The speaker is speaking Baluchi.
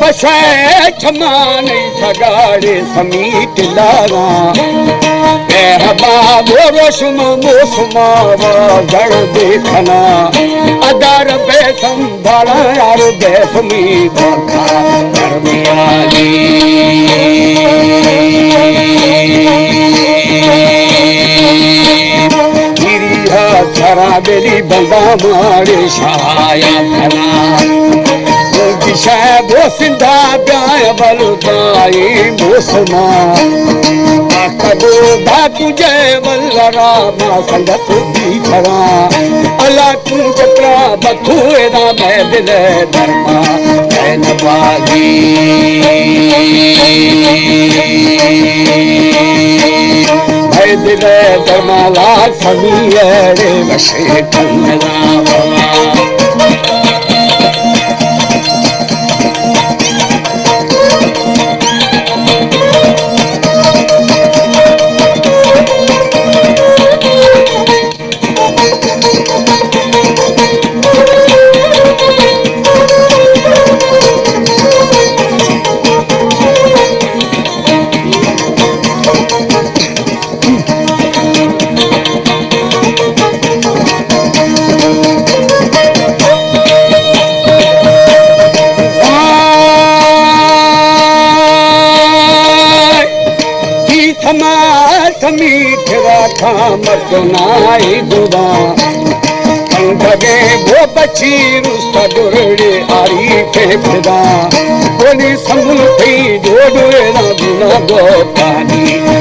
پشے چمانی سگاڑے سمیت لاغاں۔ اے ہبا بورو شما موسما وا زڑ دیکھنا۔ ادار بے سنبھالا یار بے سمی باکا درمیانی۔ گیری ہا سرا بیلی بندہ مارے شایا بنا۔ گشے بو سندھا بیاں بلدائی موسما۔ آکبو داتو جے ولرا ما سنگت بیترا۔ اللہ تو چترا بتو ادا مے دل درما۔ اے نبازی۔ اے دل درما لا سمی اڑے وشے کنگا۔ تماس میٹھرا تھا مردنائی دوداں۔ انگھگیں وہ بچی رستا ڈرڑے آری پہ پھدا۔ بولی سمول تھی ڈوڑے نا بنا گو پانی۔